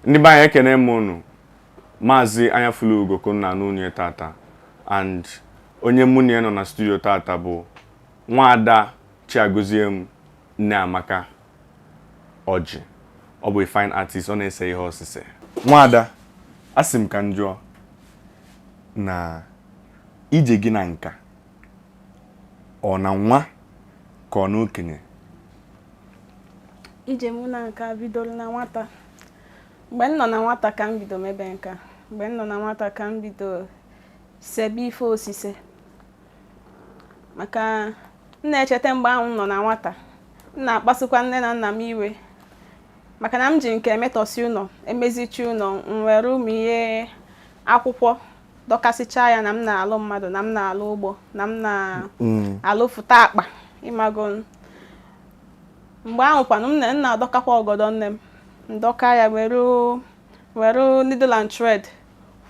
Ndị be anyị, ekene m unu. Maazị Anyafulugo ka unu na-anụ onye tata, and onye mụ na ya nọ na studio tata bụ Nwaada Chiagozie Nneamaka Ọjị. Ọ bụ a fine artist, ọ na-ese ihe osise. Nwaada, asị m ka m jụọ na ije gị na nka, ọ na nwa ka ọ na okenye? Ije mụ na nka bidoro na nwata. Mgbe m nọ na nwata ka m bido mebe nka. Mgbe m nọ na nwata ka m bido sebe ife osise, maka m na-echeta mgbe ahụ m nọ na nwata, m na-akpasukwa nne na nna m iwe maka na m ji nke emetọsi ụlọ, emezichi ụlọ, m were ụmụ ihe akwụkwọ dọkasịchaa ya, na m na-alụ mmadụ, na m na-alụ ụgbọ, na m na-alụfụta akpa. Ịmago, mgbe ahụ kwanụ m na-adọkakwa ọgọdọ nne m, ndọka ya, were needle and thread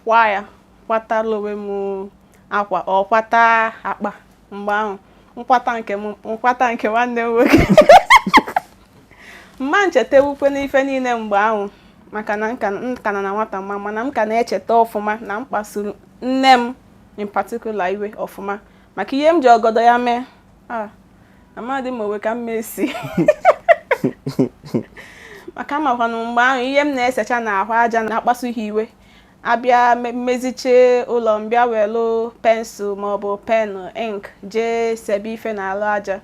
kwa ya, kwatara onwe m akwa, ọ kwata akpa. Mgbe ahụ nkwata nke m, nkwata nke nwanne m nwoke. Mma nchetewukwe n'ife niile mgbe ahụ, maka na nka nka na nwata mma, mana m ka na-echeta ọfụma na m kpasuru nne m in particular iwe ọfụma maka ihe m ji ọgọdọ ya mee. A amadị m onwe ka m esi, maka amakwanụ mgbe ahụ ihe m na-esecha n'ahụ aja na-akpasu ha iwe. Abịa mezichie ụlọ m, bịa welu pencil maọbụ pen, ink, jee sebe ife n'alụ aja,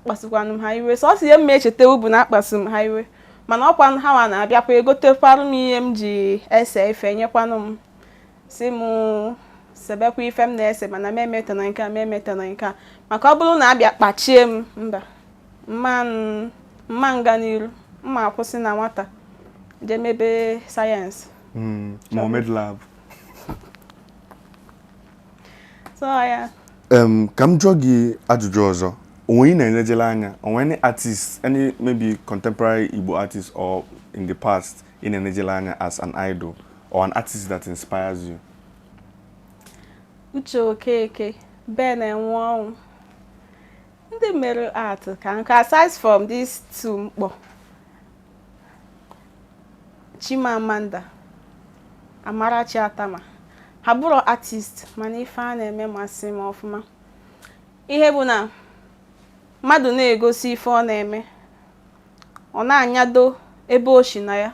kpasukwanụ m ha iwe. Sọsọ ihe m ma echetewu bụ na akpasu m ha iwe, mana ọkwa ha nwa na-abịakwa egotekwarụ m ihe m ji ese ife, nyekwanụ m, si m sebekwa ife m na-ese, mana m emetana nke a, m emetana nke a, maka ọ bụrụ na abịa kpachie m mba mma mma nga n'iru mma akwụsị na nwata jee mebe sayensị. Mohammed Lab. So ya. Ka m jụọ gị ajụjụ ọzọ. Onwe ị na-elejele anya, onwe any artist, any maybe contemporary Igbo artist or in the past, ị na-elejele anya as an idol or an artist that inspires you? Uche Okeke, Ben Enwonwu, ndị mere art ka nke. Aside from these two, mkpọ Chimamanda, Amarachi Atama, ha bụrụ artist, mana ife a na-eme masị m ọfụma. Ihe bụ na mmadụ na-egosi ife ọ na-eme, ọ na-anyado ebe o si na ya.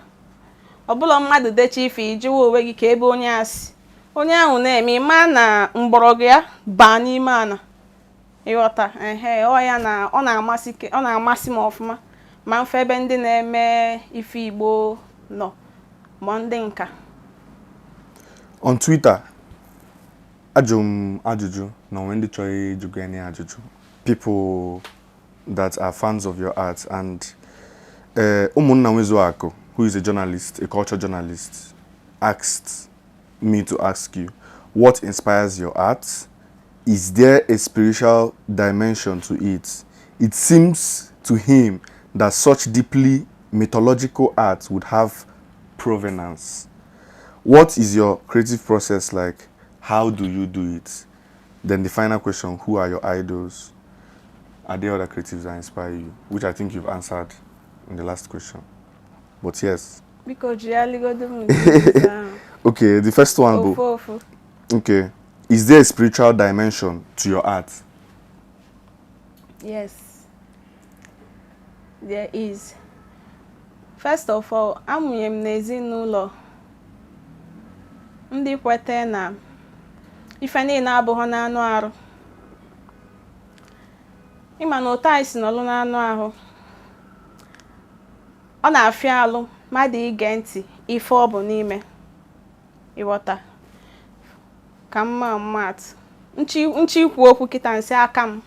Ọ bụla mmadụ decha ife, ijiwa onwe gị ka ebe onye a si, onye ahụ na-eme, ịma na mgbọrọgwụ ya baa n'ime ana. Ịghọta? Ehe, ọ ya na ọ na-amasị ọ na-amasị m ọfụma ma mfe ebe ndị na-eme ife Igbo nọ, ma ndị nka. On Twitter, ajụ m ajụjụ na onwe ndị chọrọ ịjụ gị any ajụjụ, people that are fans of your art, and Ụmụnna Nwezuakụ, who is a journalist, a culture journalist, asked me to ask you, what inspires your art? Is there a spiritual dimension to it? It seems to him that such deeply mythological art would have provenance. What is your creative process like? How do you do it? Then the final question, who are your idols? Are there other creatives that inspire you? Which I think you've answered in the last question. But yes. Biko, jigharịgodu m nke izizi ahụ. Okay, the first one. Ofu ofu. Okay. Is there a spiritual dimension to your art? Yes, there is. First of all, amụnye m n'ezinụlọ ndị kwete na ife niile abụghị n'anụ arụ. Ịma na otu anyị si nọlụ n'anụ ahụ, ọ na-afịa alụ mmadụ ige ntị ife ọ bụ n'ime. Ịghọta? Ka mma mmatụ nchi nchi ikwu okwu kịta, nsị aka m,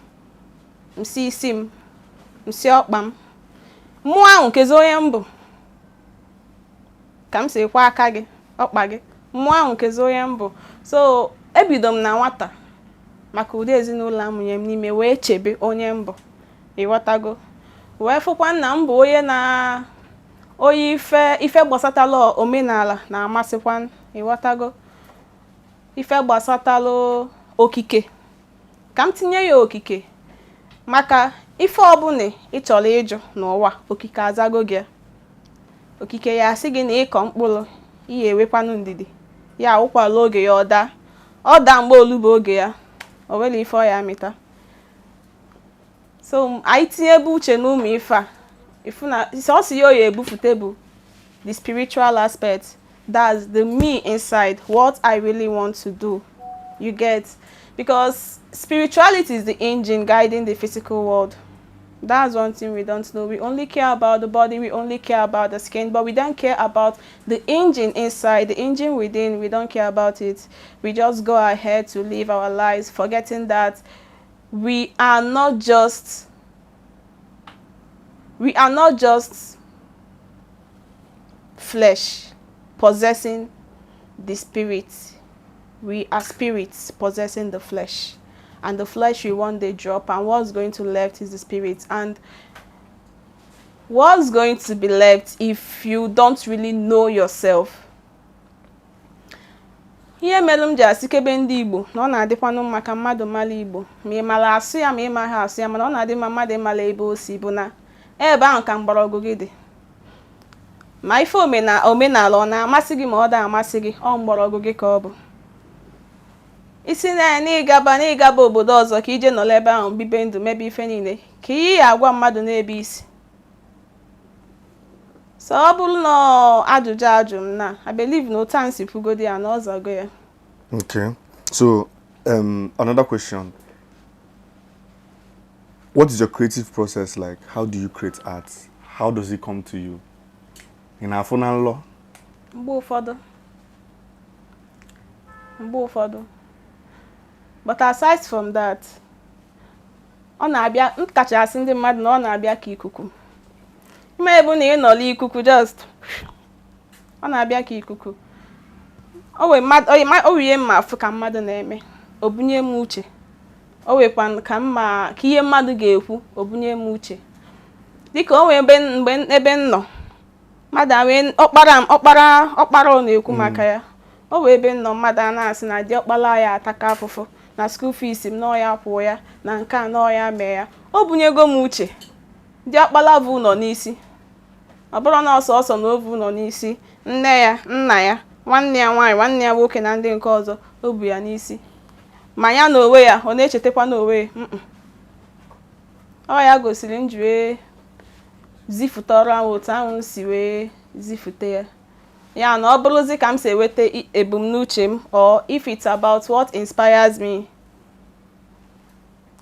nsị isi m, nsị ọkpa m, mmụọ ahụ kezi onye m bụ, ka m si kwa aka gị, ọkpa gị, mmụọ ahụ kezi onye m bụ. So ebido m na nwata, maka ụdị ezinụlọ amụnye m n'ime, wee chebe onye m bụ. Ịghọtago? Wee fụkwa nna m bụ onye na onye ife ife gbasatala omenala na-amasịkwa. Ịghọtago? Ife gbasatalụ okike, ka m tinye ya okike, maka ife ọbụla ị chọrọ ịjụ n'ụwa, okike azago gị ya. Okike ya asị gị na ịkọ mkpụrụ, ihe ewekwanụ ndidi ya, awụkwala oge ya. Ọ daa, ọ daa mgbe olu bụ oge ya, o nwere ife ọ ya amịta. So anyị tinyebe uche n'ụmụ ife a, ifu na sọsọ ya o ya ebufute bụ the spiritual aspect. That's the me inside, what I really want to do, you get? Because spirituality is the engine guiding the physical world. That's one thing we don't know. We only care about the body, we only care about the skin, but we don't care about the engine inside, the engine within. We don't care about it. We just go ahead to live our lives, forgetting that we are not just flesh possessing the spirit. We are spirits possessing the flesh, and the flesh will one day drop, and what's going to left is the spirit. And what's going to be left if you don't really know yourself? Ihe mere m ji asị kebe ndị Igbo na ọ na-adịkwanụ mma ka mmadụ mara Igbo, ma ị mara asụ ya, ma ị maghị asụ ya, mana ọ na-adị mma mmadụ ịmara ebe o si, bụ na ebe ahụ ka mgbọrọgwụ gị dị. Ma ife omenala ọ na-amasị gị, ma ọ da amasị gị, ọ mgbọrọgwụ gị ka ọ bụ. Isi na n'ịgaba obodo ọzọ ka ije nọrọ ebe ahụ, bibe ndụ, mebe ife niile, ka ihe ya agwa mmadụ n'ebe isi. So ọ bụrụ na ajụjụ ajụ m na I believe na otu a nsi kwugodi ya na ọ zago ya. Okay. So, another question. What is your creative process like? How do you create art? How does it come to you? Ị na-afụ na nlọ? Mgbe ụfọdụ, but aside from that, ọ na-abịa, m kachasị ndị mmadụ na ọ na-abịa ka ikuku. Ime ebe na ị nọ n'ikuku, just ọ na-abịa ka ikuku. O wee mmadụ o wee ihe mma afụ ka mmadụ na-eme, o bunye m uche. O wekwa ka mma ka ihe mmadụ ga-ekwu, o bunye m uche. Dịka o nwee ebe mgbe ebe m nọ, mmadụ a wee ọkpara m, ọkpara ọ na-ekwu maka ya. O wee ebe m nọ, mmadụ a na-asị na diọkpara ya ataka afụfụ na school fees m, na ya kwụọ ya na nke a, na ya mee ya. O bunyego m uche, diọkpara bụ ụlọ n'isi. Ọ bụrụ na ọsọ ọsọ na ovu ụlọ n'isi nne ya, nna ya, nwanne ya nwaanyị, nwanne ya nwoke na ndị nke ọzọ, o bu ya n'isi. Ma ya na onwe ya, ọ na-echetakwa n'onwe ya. Ọ ya gosiri m ji wee zifute ọrụ ahụ otu ahụ m si wee zifute ya. Ya na ọ bụrụzi ka m si enweta ebumnuche m, or if it's about what inspires me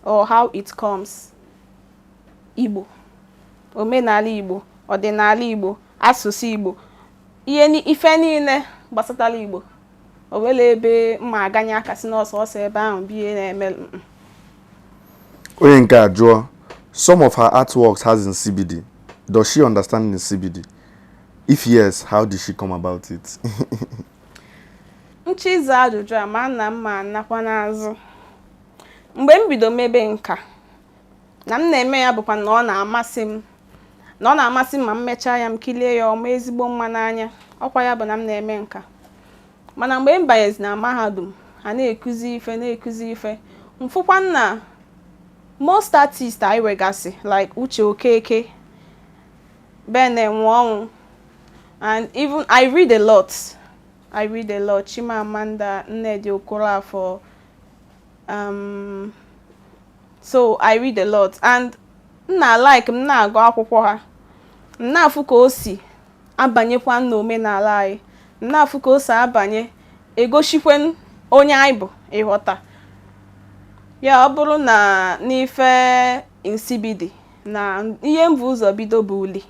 or how it comes, Igbo, omenala Igbo, ọdịnala Igbo, asụsụ Igbo, ihe ife niile gbasatara Igbo. O nwere ebe mma aganye aka si n'ọsọ ọsọ ebe ahụ bụ ihe na-eme. Onye nke a jụọ, some of her artworks has Nsibidi. Does she understand Nsibidi? If yes, how did she come about it? Nchọ ịza ajụjụ a, ma nna m ma nakwa n'azụ. Mgbe m bido mebe nka na m na-eme ya, bụkwa na ọ na-amasị m, na ọ na-amasị m ma m mechaa ya, m kilie ya, ọma ezigbo mma n'anya. Ọkwa ya bụ na m na-eme nka. Mana mgbe m banyezi na mahadum, a na-ekuzi ife, na-ekuzi ife, mfụkwa nna most artists anyị nwegasị, like Uche Okeke, Ben Enwonwu, and even I read a lot, I read a lot, Chimamanda Nnedi Okorafor. So I read a lot and m na like m na-agụ akwụkwọ ha, m na-afụ ka o si abanyekwa n'omenala anyị, m na-afụ ka o si abanye egosikwe onye anyị bụ. Ịghọta ya? Ọ bụrụ na n'ife Nsibidi na ihe m bụ ụzọ bido bụ uli.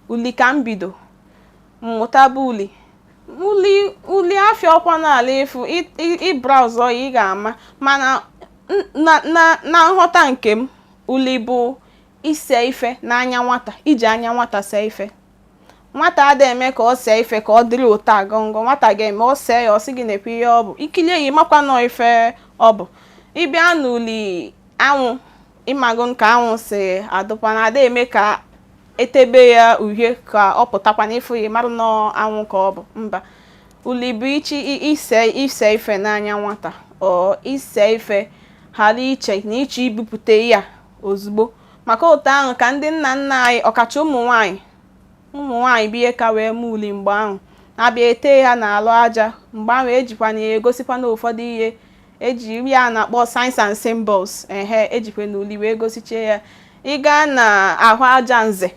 Uli ka m bido mmụta bụ uli. Uli afịa ọkwa n'ala efu ị browse ya, ị ga-ama. Mana na nghọta nke m, uli bụ ise ife n'anya nwata, iji anya nwata see ife. Nwata ada eme ka ọ see ife ka ọ dịrị ụtọ agọngọ. Nwata ga-eme ọ see ya, ọ sị gị nekwa ihe ọ bụ. Ikilie ya, ịmakwa nọọ ife ọ bụ. Ịbịa n'uli anwụ, ịmago ka anwụ si adụkwa na ada eme ka etebe ya uhie ka ọ pụtakwa n'ịfụ ya, mara nọọ anwụ ka ọ bụ. Mba, uli bụ ichi ise ife n'anya nwata, ọ ise ife ghara iche na ịchọ ibupụta ya ozugbo. Maka otu ahụ ka ndị nna nna anyị, ọkacha ụmụ nwanyị. Ụmụ nwaanyị bụ ihe ka wee mee uli mgbe ahụ. Abịa ete ya n'alụ aja mgbe ahụ, ejikwa na ya egosikwa na ụfọdụ ihe eji ya a na-akpọ signs and symbols. Ehe, ejikwa na uli wee gosichie ya. Ị gaa na ahụ aja nze,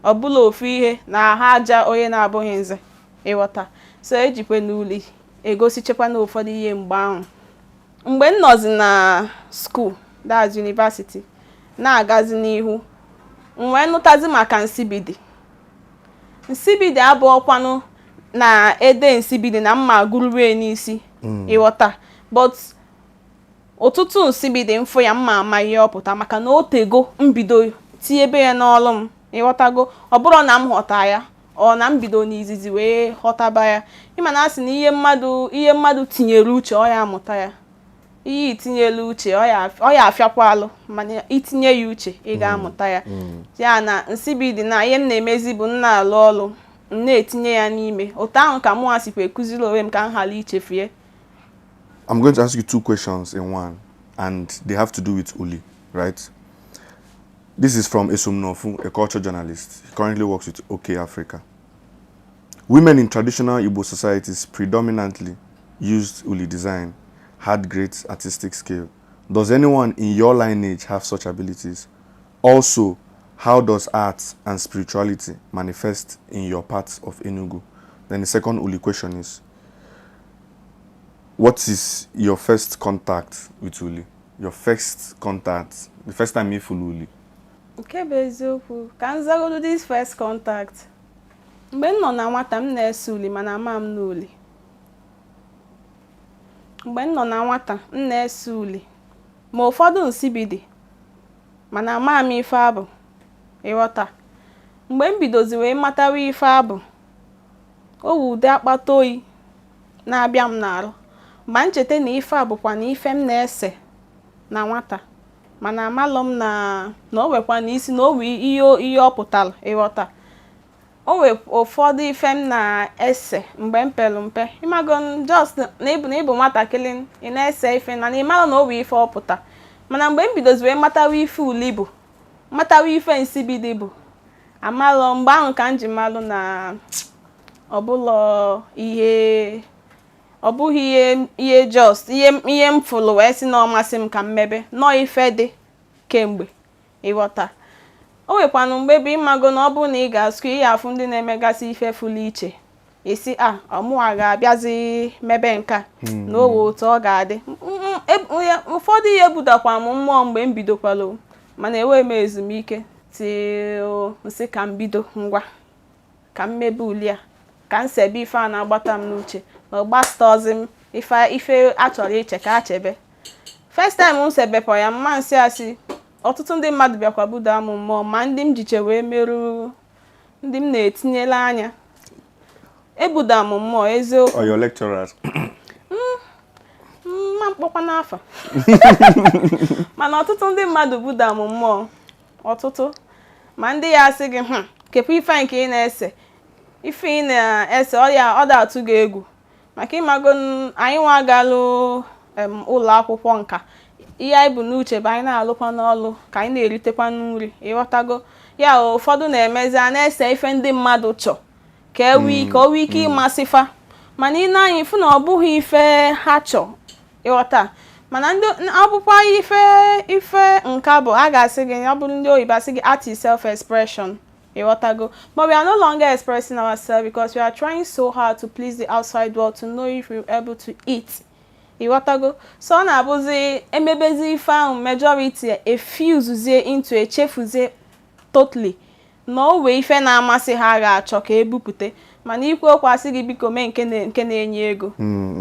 ọ bụla ofu ihe na ahụ aja onye na-abụghị nze, ịghọta? So ejikwa na uli egosichekwa na ụfọdụ ihe mgbe ahụ. Mgbe m nọzi na school, that's university, na-agazi n'ihu, m wee nụtazi maka nsibidi. Nsibidi abụọkwanụ na ede nsibidi na mma gụrụwe n'isi, ịghọta? But ụtụtụ nsibidi mfụ ya, mma ama ihe ọ pụta, maka na o tego mbido tinyebe ya n'ọlụ m, ịghọtago? Ọ bụrụ na m ghọta ya, ọ na m bido n'izizi wee ghọtaba ya. Ịma na asị na ihe mmadụ tinyere uche, ọ ya amụta ya. Ihe itinyela uche, ọ ya afịakwa alụ, mana itinye ya uche, ị ga-amụta ya. Ya na nsibidi na ihe m na-emezi bụ m na-alụ ọlụ, m na-etinye ya n'ime otu ahụ ka mụnwa sikwa ekuziri onwe m ka m ghara ichefu ya. I'm going to ask you two questions in one, and they have to do with Uli, right? This is from Esum Nofu, a culture journalist. He currently works with OK Africa. Women in traditional Igbo societies predominantly used Uli design, had great artistic skill. Does anyone in your lineage have such abilities? Also, how does art and spirituality manifest in your part of Enugu? Then the second Uli question is, what is your first contact with Uli? Your first contact, the first time you fụlụ Uli. Nke bụ eziokwu, ka m zagodu this first contact. Mgbe m nọ na nwata, m na-ese uli, mana ama m n'uli. Mgbe m nọ na nwata, m na-ese uli ma ụfọdụ nsibidi, mana ama m ife abụ, ịghọta? Mgbe m bidozi wee matawa ife abụ, o wu ụdị akpata oyi na-abịa m n'arụ ma ncheta na ife a bụkwa na ife m na-ese na nwata, mana amalụ m na o nwekwa na isi na o wee ihe ọ pụtara, ịghọta? O wee ụfọdụ ife m na-ese mgbe m pelu mpe, ịmago, just na ịbụ nwatakịrị, ị na-ese ife mana ịmalụ na o wee ife ọ pụta. Mana mgbe m bidozi wee matawa ife uli bụ, matawa ife nsibidi bụ, amalụ mgbe ahụ ka m ji malụ na ọ bụlọ ihe, ọ bụghị ihe just ihe m fụlụ wee sị na ọ masị m ka m mebe nọọ ife dị kemgbe, ịghọta? O nwekwanụ mgbe bụ, ịmago, na ọ bụrụ na ị ga-asụ ihe, afụ ndị na-emegasị ife fụlụ iche, isi a ọmụwa ga-abịazi mebe nka na owe otu ọ ga-adị. Ụfọdụ ihe budakwa m mmụọ mgbe m bidokwala, mana enweghị m ezumike till nsị ka m bido ngwa ka m mebe uli a, ka m sebe ife a na-agbata m n'uche na ọgbasịtaọzi m ife a chọrọ iche ka a chebe. First time m sebekwa ya, mma nsị asị, ọtụtụ ndị mmadụ bịakwa buda m mmụọ, ma ndị m jiche wee merụ ndị m na-etinyela anya ebuda m mmụọ, eziokwu. Or your lecturers? Mma mkpọkwa n'afọ, mana ọtụtụ ndị mmadụ buda m mmụọ, ọtụtụ ma ndị ya asị gị, kekwa ife nke ị na-ese, ife ị na-ese ọ ya ọ da-atụ gị egwu." Maka ịmago, anyị nwa galụ ụlọ akwụkwọ nka, ihe anyị bụ n'uche bụ anyị na-alụkwa n'ọlụ ka anyị na-eritekwa nri, ịghọtago? Ya ụfọdụ na-emezi a na-ese ife ndị mmadụ chọ ka e nwee ka o nwee ike ịmasịfa, mana ị na-anya ịfụ na ọ bụghị ife ha chọ, ịghọta? Mana ndị ọ bụkwa ife nka bụ, a ga-asị gị, ọ bụrụ ndị oyibo asị gị art is self-expression, ịghọtago? But we are no longer expressing ourselves because we are trying so hard to please the outside world, to know if we're able to eat, ịghọtago? So ọ na-abụzi emebezi ife ahụ, majority efuzuzie into echefuzie totally na o wee ife na-amasị ha ga-achọ ka ebupụte. Mana ikwu okwu, asị gị biko mee nke na-enye ego.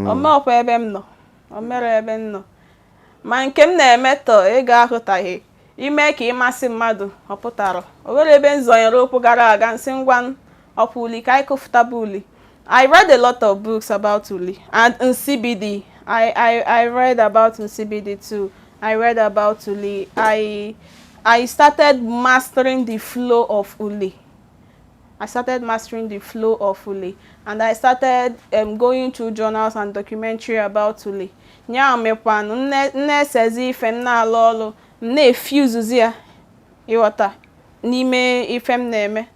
O meọkwa ebe m nọ, o mere ebe m nọ, ma nke m na-emetọ ego ahụtaghị ime ka ịmasị mmadụ, ọ pụtara o nwere ebe m zọnyere ụkwụ gara aga nsị ngwa ọkwa uli ka anyị kụfụtaba uli. I read a lot of books about uli and Nsibidi. I read about Nsibidi too. I read about uli. I started mastering the flow of uli. I started mastering the flow of uli and I started going through journals and documentary about uli. Ya mekwanụ m na-esezi ife m na-alụ ọlụ, m na-efuzuzi ya, ịghọta, n'ime ife m na-eme.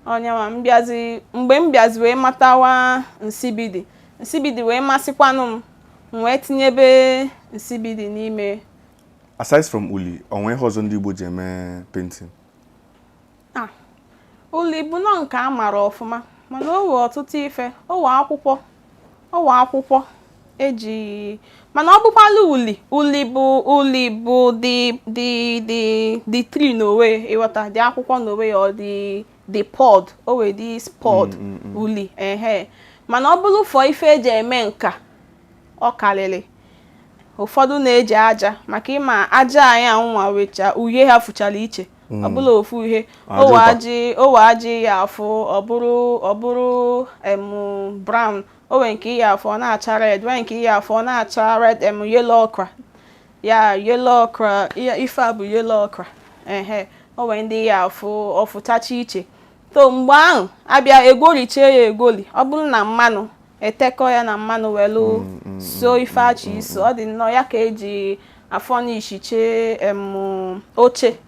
Onyenwa m bịazi, mgbe m bịazi wee matawa nsibidi, nsibidi wee masịkwanụ m, m wee tinyebe nsibidi n'ime. Aside from uli, o nwee ihe ọzọ ndị Igbo ji eme painting? Ah, uli bụ nọ nke a mara ọfụma, mana o wee ọtụtụ ife. O wee akwụkwọ, o wee akwụkwọ eji, mana ọ bụkwala uli. Uli bụ, uli bụ the tree n'onwe, ịghọta, dị akwụkwọ n'onwe ya, ọ dị the pod, o wee this pod uli, ehe. Mana ọ bụrụ fọ ife eji eme nka, ọ karịrị. Ụfọdụ na-eji aja, maka ịma aja anyị anwụnwa wecha uhie ha fụchara iche, ọ bụla ofu ihe. Aja owe ụpa. Ajị owe ajị ya afụ, ọ bụrụ em brown. O nwee nke ya afụ, ọ na-acha red, nwee nke ya afụ, ọ na-acha red, yellow ochre ya, yellow ochre ya. Ife a bụ yellow ochre, ehe. O nwee ndị ya afụ ọfụchacha iche. To mgbe ahụ abịa egworichie ya egwoli, ọ bụrụ na mmanụ etekọ ya na mmanụ welu so ife achị iso, ọ dị nnọọ ya ka eji afọnishiche em oche,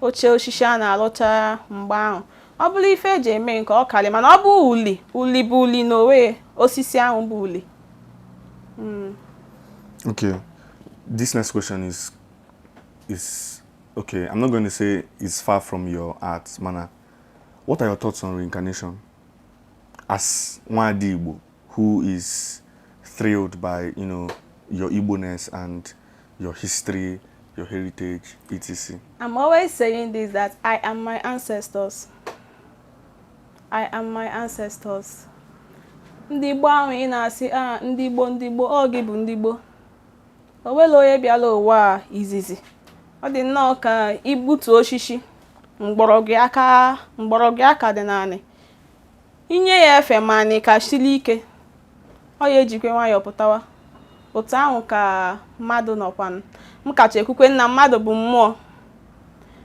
oche osisi a na-alụcha mgbe ahụ. Ọ bụrụ ife eji eme nke, ọ karị, mana ọ bụ uli. Uli bụ uli n'onwe, osisi ahụ bụ uli. Okay. This next question is okay. I'm not going to say it's far from your art, mana. What are your thoughts on reincarnation? As Nwadi Igbo, who is thrilled by your Igbo-ness and your history, your heritage, etc. I'm always saying this, that I am my ancestors. I am my ancestors. Ndị Igbo ahụ ị na-asị, ah, ndị Igbo, ndị Igbo, ọ gị bụ ndị Igbo. O nwela onye bịara ụwa a izizi. Ọ dị nnọọ ka igbutu osisi, mgbọrọgwụ aka, mgbọrọgwụ aka dị naanị. Inye ya efe ma anị ka siri ike, ọ ya ejikwe nwayọọ pụtawa. Otu ahụ ka mmadụ nọkwanụ. M kacha ekwukwe na mmadụ bụ mmụọ.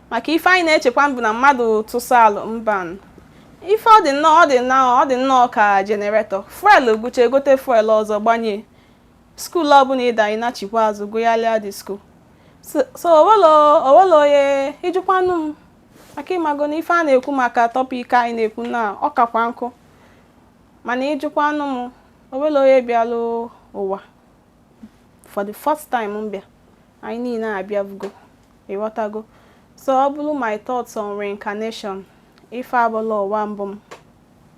Maka ife anyị na-echekwa bụ na mmadụ tụsa alụ mba. Ife ọ dị nnọọ, ọ dị nnọọ, ọ dị nnọọ ka generator. Fuel gụcha, egote fuel ọzọ gbanye. School ọbụla ịda, anyị nachikwa azụ gụgharịa dị school. So owelo onye ijikwanụ m maka ịmago na ife a na-ekwu maka topic anyị na-ekwu na ọ kakwa nkụ, mana ịjụkwanụ m, owelo onye bịalụ ụwa for the first time m bịa, anyị niile abịabugo, ịghọtago? So ọ bụrụ my thoughts on reincarnation, ife abụla ụwa mbụ m,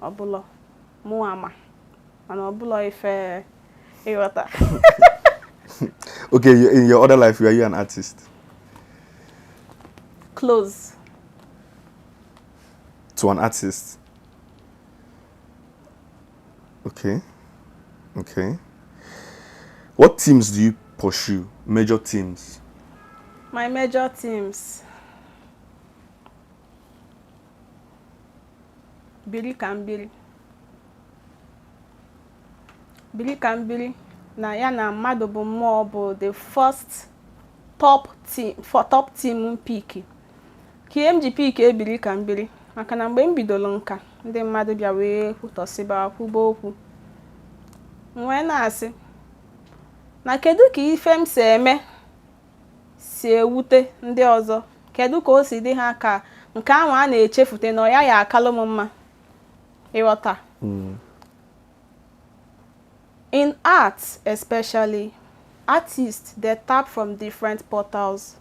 ọbụla mụ ama, mana ọbụla ife, ịghọta? Okay, in your other life, were you an artist? Close. To an artist. Okay. Okay. What themes do you pursue? Major themes. My major themes: biri ka m biri, biri ka m biri na ya na mmadụ bụ mmụọ bụ the first top team, for top team m pick. Ka ihe m ji pick ebiri ka m biri, maka na mgbe m bidoro nka, ndị mmadụ bịa wee kwutọsịba, kwuba okwu, m wee na-asị na kedu ka ife m si eme si ewute ndị ọzọ, kedu ka o si dị ha ka nke ahụ a na-echefute na ọ ya ya akalụ m mma, ịghọta? In art especially, artists, they tap from different portals.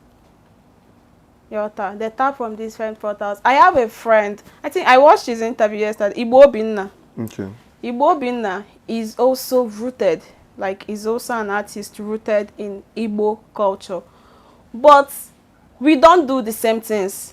Ịghọta? They tap from different portals. I have a friend, I think I watched his interview yesterday, Igbo Obinna. Igbo Obinna is also rooted, like, is also an artist rooted in Igbo culture. But we don't do the same things.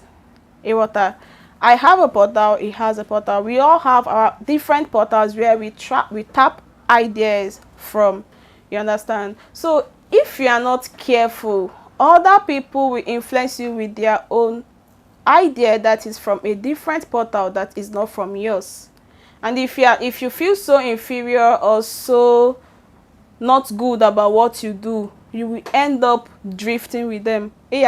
Ịghọta? I have a portal, he has a portal. We all have our different portals where we tap ideas from. You understand? So if you are not careful, other people will influence you with their own idea that is from a different portal that is not from yours. And if you feel so inferior or so not good about what you do, you will end up drifting with them. Ị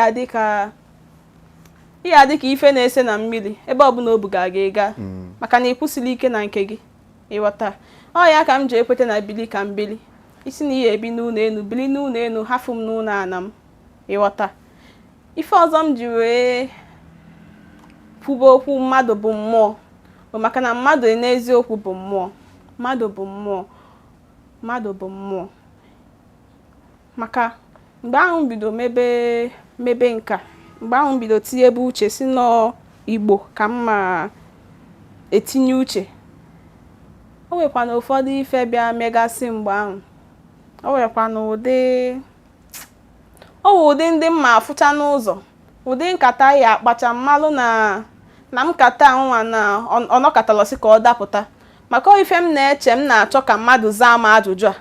ya dị ka ife na-ese na mmiri, ebe ọbụla o buga gị gaa, maka na ị kwụsịrị ike na nke gị, ịghọta? Ọ ya ka m ji ekweta na bili ka m bili isi na ihe ebi n'ụlọ elu, bili n'ụlọ elu, hafụ m n'ụlọ ana m, ịghọta? Ife ọzọ m ji wee kwuba okwu mmadụ bụ mmụọ Bụ maka na mmadụ n'eziokwu bụ mmụọ. Mmadụ bụ mmụọ. Mmadụ bụ mmụọ. Maka mgbe ahụ m bido mebe nka, mgbe ahụ m bido tinyebe uche si nọọ Igbo ka m ma etinye uche, o nwekwana ụfọdụ ife bịa megasị mgbe ahụ. O nwekwana ụdị, o nwe ụdị ndị mma afụcha n'ụzọ, ụdị nkata ya akpacha mmalụ na nkata nwa na ọnọkatalọsị ka ọ dapụta. Maka ife m na-eche, m na-achọ ka mmadụ zaa m ajụjụ a.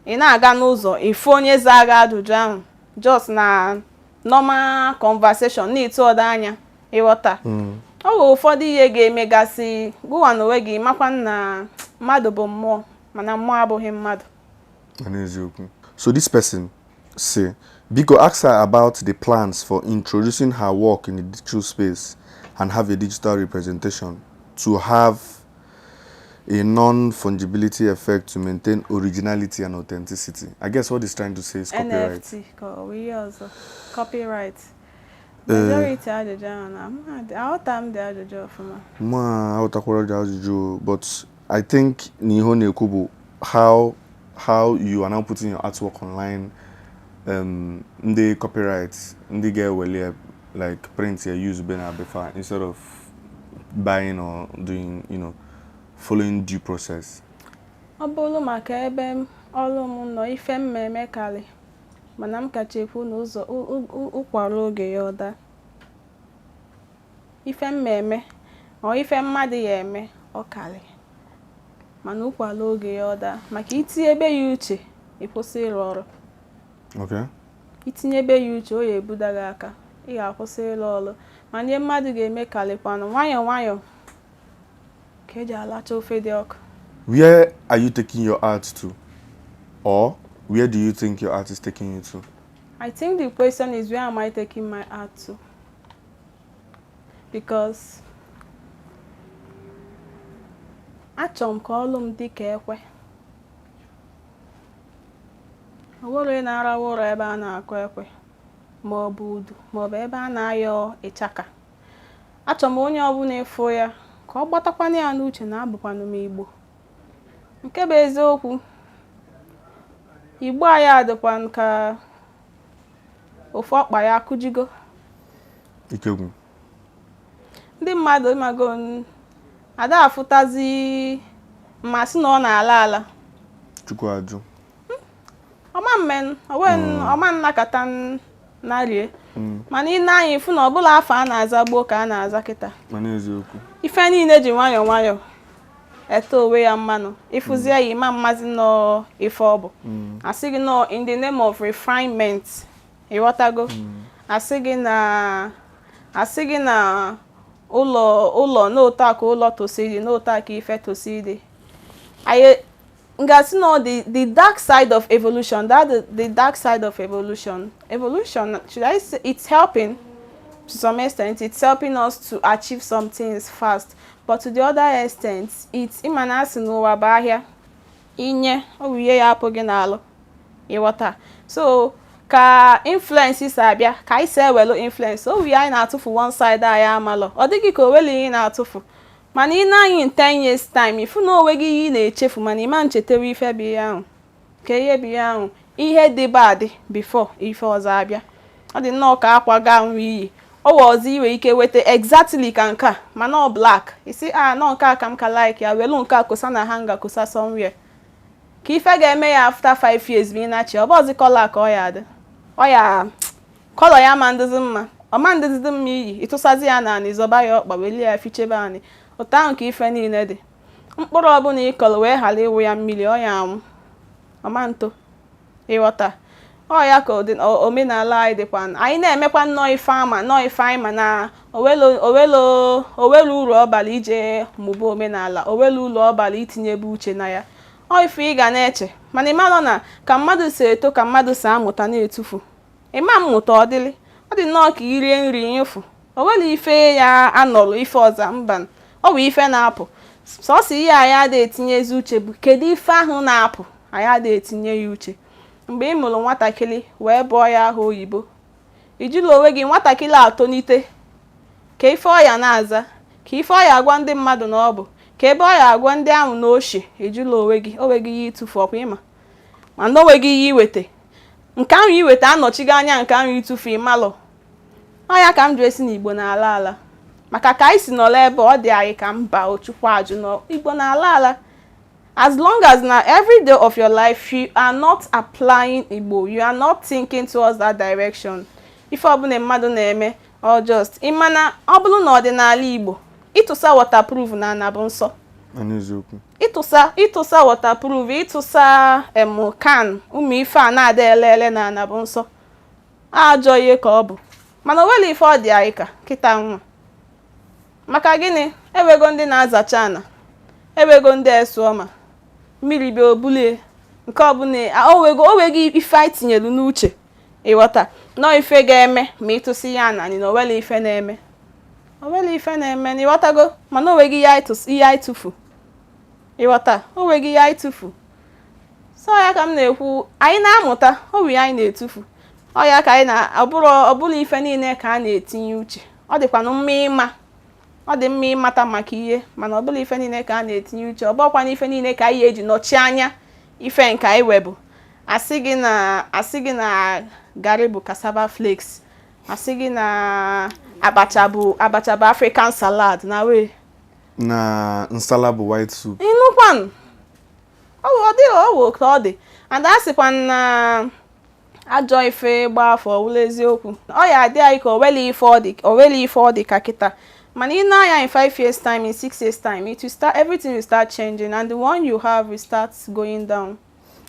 Ị na-aga n'ụzọ, ịfụ onye zaa gị ajụjụ ahụ just na normal conversation, na-etu ọdọ anya, ịghọta? Ọ bụ ụfọdụ ihe ga-emegasị gụwa na onwe gị makwa na mmadụ bụ mmụọ, mana mmụọ abụghị mmadụ. N'eziokwu. So this person say, "Biko, ask her about the plans for introducing her work in the digital space and have a digital representation to have a non-fungibility effect to maintain originality and authenticity." I guess what he's trying to say is copyright. NFT ka ọ bụ ihe ọzọ, copyright. Majority ajụjụ ahụ na aghọta m dị ajụjụ ọfụma. Ma aghọtakwara dị ajụjụ, but I think na ihe ọ na-ekwu bụ how you are now putting your artwork online, ndị copyright, ndị ga-eweli ya, like print ya, use be na befa instead of buying or doing, following due process. Ọ bụrụ maka ebe ọrụ m nọ, ife m emekarị, mana m kacha ekwu na ụzọ ụkwara oge ya ọda. Ife m eme ọ ife mmadụ ya eme ọ karị, mana ụkwara oge ya ọda, maka itinyebe ya uche, ịkwụsị ịrụ ọrụ. Itinyebe ya uche, o ya ebuda gị aka, ị ga-akwụsị ịrụ ọrụ. Mana ihe mmadụ ga-eme karịkwanụ nwayọọ nwayọọ ka eji alacha ofe dị ọkụ. Where are you taking your art to? Or where do you think your art is taking you to? I think the question is, where am I taking my art to? Because achọrọ m ka ọlụ m dị ka ekwe. O nwere onye na-arawa ụra ebe a na-akụ ekwe, ma ọ bụ udu, ma ọ bụ ebe a na-ayọ ịchaka. Achọrọ m onye ọbụla ịfụ ya ka ọ gbatakwana ya n'uche na abụkwanụ m Igbo. Nke bụ eziokwu, Igbo anyị adịkwa ka ofu ọkpa ya akụjigo. Ikegwu. Ndị mmadụ ịmago ada afụtazi mmasị na ọ na-ala ala. Chukwu ajụ. Ọma mmen onwe ọma nnakọta narie, mana ị na-anya ịfụ na ọbụla afọ a na-aza gboo ka a na-aza kịta. Mana eziokwu. Ife niile ji nwayọọ nwayọọ ete onwe ya mmanụ. Ịfụzie ya, ịma mmazi nọọ ife ọ bụ. Asị gị nọọ in the name of refinement, ịghọtago? Asị gị na ụlọ ụlọ n'otu a ka ụlọ tosi dị, n'otu a ka ife tosi dị. Anyị ngasị nọ the dark side of evolution, that the dark side of evolution. Evolution, should I say, it's helping to some extent. It's helping us to achieve some things fast, but to the other extent, it's ịma na asị n'ụwa bụ ahịa inye ọ bụ ihe ya apụ gị n'alụ, ịghọta? So ka influence si abịa, ka anyị si ewelu influence, o ihe anyị na-atụfu one side anyị amalọ. Ọ dịghị ka o welu ihe ị na-atụfu, mana ị na-anyị in 10 years time, ịfụ na onwe gị ihe ị na-echefu, mana ịma nchetewa ife bụ ihe ahụ, ka ihe bụ ihe ahụ, ihe dịba adị before ife ọzọ abịa. Ọ dị nnọọ ka akwa gaa nwa iyi o wee ọzọ inwe ike weta exactly ka nke a, mana ọ black isi a nọ nke a ka m ka like ya, welu nke a kosa na hanger, kosa somewhere, ka ife ga-eme ya after 5 years ma ị na-achị ọ bụzi colour ka ọ ya adị, ọ ya colour ya ma ndịzi mma, ọ ma ndịzi mma iyi, ịtụsazi ya na anị, zọba ya ọkpa, welie ya fichebe anị. Otu ahụ ka ife niile dị. Mkpụrụ ọbụla ị kọrọ wee ghara ịwụ ya mmiri, ọ ya anwụ, ọma nto, ịghọta? Ọ ya ka omenala anyị dịkwa. Anyị na-emekwa nnọọ ife ama nnọọ ife anyị ma na owelo owelu uru ọ bara ije mụba omenala, owelu uru ọ bara itinyebe uche na ya. Ọ ife ị ga na-eche, mana ị marọ na ka mmadụ si eto ka mmadụ si amụta na-etufu ịma mmụta. Ọ dịlị, ọ dị nnọọ ka irie nri nyụfụ, o nwere ife ya anọrọ ife ọzọ mba, ọ bụ ife na-apụ sọsọ. Ihe anyị adịghị etinye ezi uche bụ kedu ife ahụ na-apụ, anyị adịghị etinye ya uche. Mgbe ị mụrụ nwatakịrị wee bụọ ya aha oyibo, ijụla onwe gị, nwatakịrị atonite ka ife ọya na-aza, ka Ka ife ọ ya agwa ndị mmadụ na ọ bụ ka ebe ọ ya agwa ndị ahụ na ochie ejula onwe gị, onwe gị ihe ịtụfu ọkwa ịma, mana onwe gị ihe iweta nke ahụ iweta anọchigo anya nke ahụ ịtụfu ịmalụ. Ọ ya ka m ji esi na Igbo na-ala ala, maka ka anyị si nọrọ ebe ọ dị anyị ka mba Ochukwu ajụ na Igbo na-ala ala. As long as na every day of your life you are not applying Igbo, you are not thinking towards that direction. Ife ọbụla mmadụ na-eme ọ just ịmana ọ bụrụ na ọdịnala Igbo, ịtụsa waterproof na ana bụ nsọ. Ịtụsa ịtụsa waterproof, ịtụsa em can, ụmụ ife a na-ada ele ele na ana bụ nsọ. Ajọ ihe ka ọ bụ, mana o nwere ife ọ dị anyị ka kịta nwa. Maka gịnị? Ewego ndị na-azacha ana, ewego ndị esuọma mmiri bịa obulie nke ọbụla, owego owego ife anyị tinyelu n'uche, ịghọta nọọ ife ga-eme ma ịtụsị ya na anyị na owele ife na-eme, owele ife na-eme na ịghọtago. Mana onweghị ihe anyị tụfu, ịghọta, onweghị ihe anyị tụfu. So ya ka m na-ekwu, anyị na-amụta owe anyị na-etufu. Ọ ya ka anyị na ọ bụrụ ife niile ka a na-etinye uche. Ọ dịkwanụ mma ịma, ọ dị mma ịmata maka ihe, mana ọ bụla ife niile ka a na-etinye uche. Ọ bụrụkwa ife niile ka anyị eji nọchie anya ife nke anyị webụ. Asị gị na garị bụ cassava flakes, asị gị na abacha bụ African salad na wee na nsala bụ white soup. Ịnụkwanụ, ọ dị ọ wụ ka ọ dị. And a sịkwa na ajọ ife gba afọ ọwụla eziokwu, ọ ya adị anyị ka owele ife ọ dị, owele ife ọ dị ka kịta. Mana ị na-anya, in 5 years time, in 6 years time, it will start, everything will start changing and the one you have will start going down.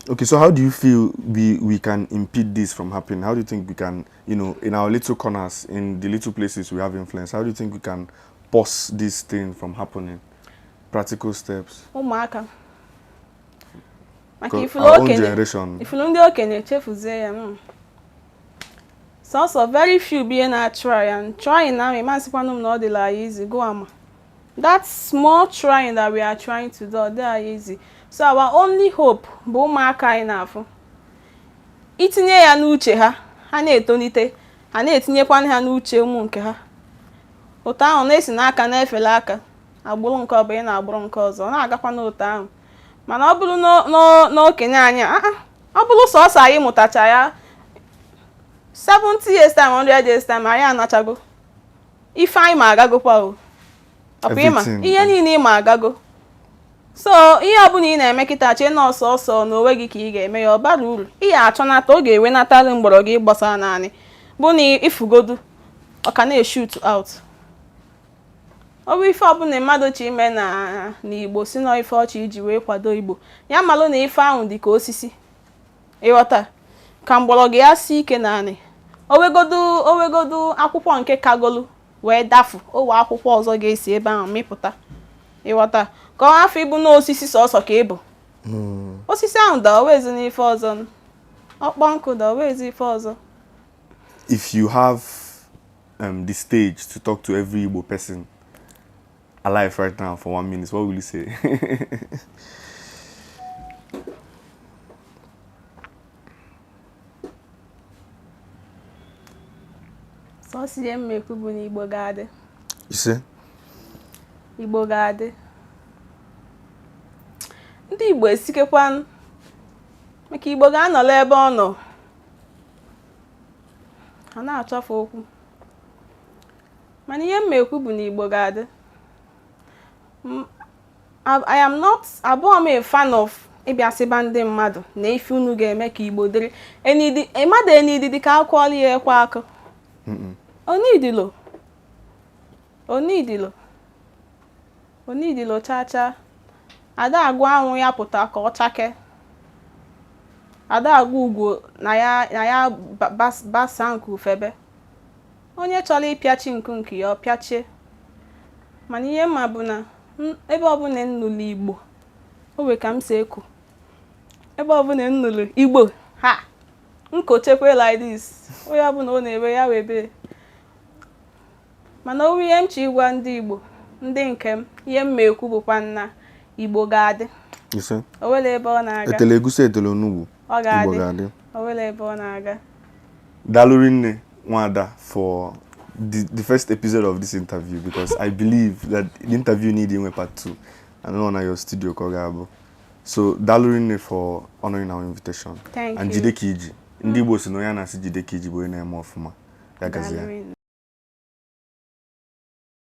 Okay, so how do you feel we can impede this from happening? How do you think we can, in our little corners, in the little places we have influence, how do you think we can pause this thing from happening? Practical steps. Ụmụaka, maka ifulu Our own okenye generation. Ifulu ndị okenye chefuzie ya sọsọ very few bụ ihe na-try and trying now. Ịmasịkwanụ m na ọ dịla anyị easy go ama that small trying that we are trying to do, ọ dị anyị easy. So our only hope bụ ụmụaka anyị na-afụ itinye ya n'uche ha, ha na-etolite, ha na-etinyekwana ha n'uche ụmụ nke ha. Ụtọ ahụ na-esi n'aka na-efele aka, agbụrụ nke ọbụla na agbụrụ nke ọzọ, ọ na-agakwa n'otu ahụ. Mana ọ bụrụ n'okenye anyị, ọ bụrụ sọsọ anyị mụtacha ya, 70 years time, 100 years time, anyị anachago ife anyị ma agagokwa o. Ọkwa ịma ihe niile ịma agago. So ihe ọbụla ị na-eme kịta, chee na ọsọ ọsọ n'onwe gị ka ị ga-eme ya, ọ bara uru. Ị ga-achọnata, ọ ga-ewenatalụ mgbọrọgwụ ịgbasara naanị bụ na ifugodu ọ ka na-eshoot out. Ọ bụ ife ọbụla mmadụ chi ime na n'Igbo si na ife ọchị iji wee kwado Igbo ya, malụ na ife ahụ dị ka osisi, ịghọta, ka mgbọrọgwụ ya si ike naanị owegodu owegodu akwụkwọ nke kagolu wee dafu, owe akwụkwọ ọzọ ga-esi ebe ahụ mịpụta, ịghọta, ka ọ hafụ ịbụ n'osisi sọsọ ka ịbụ osisi ahụ da owezi n'ife ọzọ, ọkpọ nkụ da owezi ife ọzọ. If you have the stage to talk to every Igbo person alive right now for one minute, what will you say? Sọsọ ihe m ekwu bụ na Igbo ga-adị. Ise. Igbo ga-adị. Ndị Igbo esikekwanụ maka Igbo ga-anọrọ ebe ọ nọ ha na-achọfe okwu. Mana ihe m ekwu bụ na Igbo ga-adị. I am not, abụọ m a fan of ịbịa sịba ndị mmadụ na ife unu ga-eme ka Igbo dịrị. Enidi mmadụ enidi dị ka akwụọla ya ekwe akụ. Onidilo onidilo onidilo cha cha. Ada agụ anwụ ya pụta ka ọ chake. Ada agụ ugwo na ya na ya basa nke ufebe. Onye chọrọ ịpịachi nku nke ya, ọ pịachie. Mana ihe mma bụ na ebe ọbụla m nụrụ Igbo, o nwe ka m si eku. Ebe ọbụla m nụrụ Igbo, ha nkochekwe like this, onye ọbụla ọ na-ewe ya webe. Mana owu ihe m chọ ịgwa ndị Igbo, ndị nke m, ihe m ma ekwu bụkwa na Igbo ga-adị. Ise. O nwere ebe ọ na-aga. Etele egusi, etele onugbu. Ọ Igbo ga-adị. ga-adị. O nwere ebe ọ na-aga. Daalụ rinne, Nwada, for the first episode of this interview, because I believe that the interview need inwe part 2 and nọ na your studio ka ọ ga-abụ. So daalụ rinne for honoring our invitation. Thank And you. jide ka iji. Ndị Igbo si na onye a na-asị jide ka iji bụ onye na-eme ọfụma. Ya gazie. Daalụ rinne.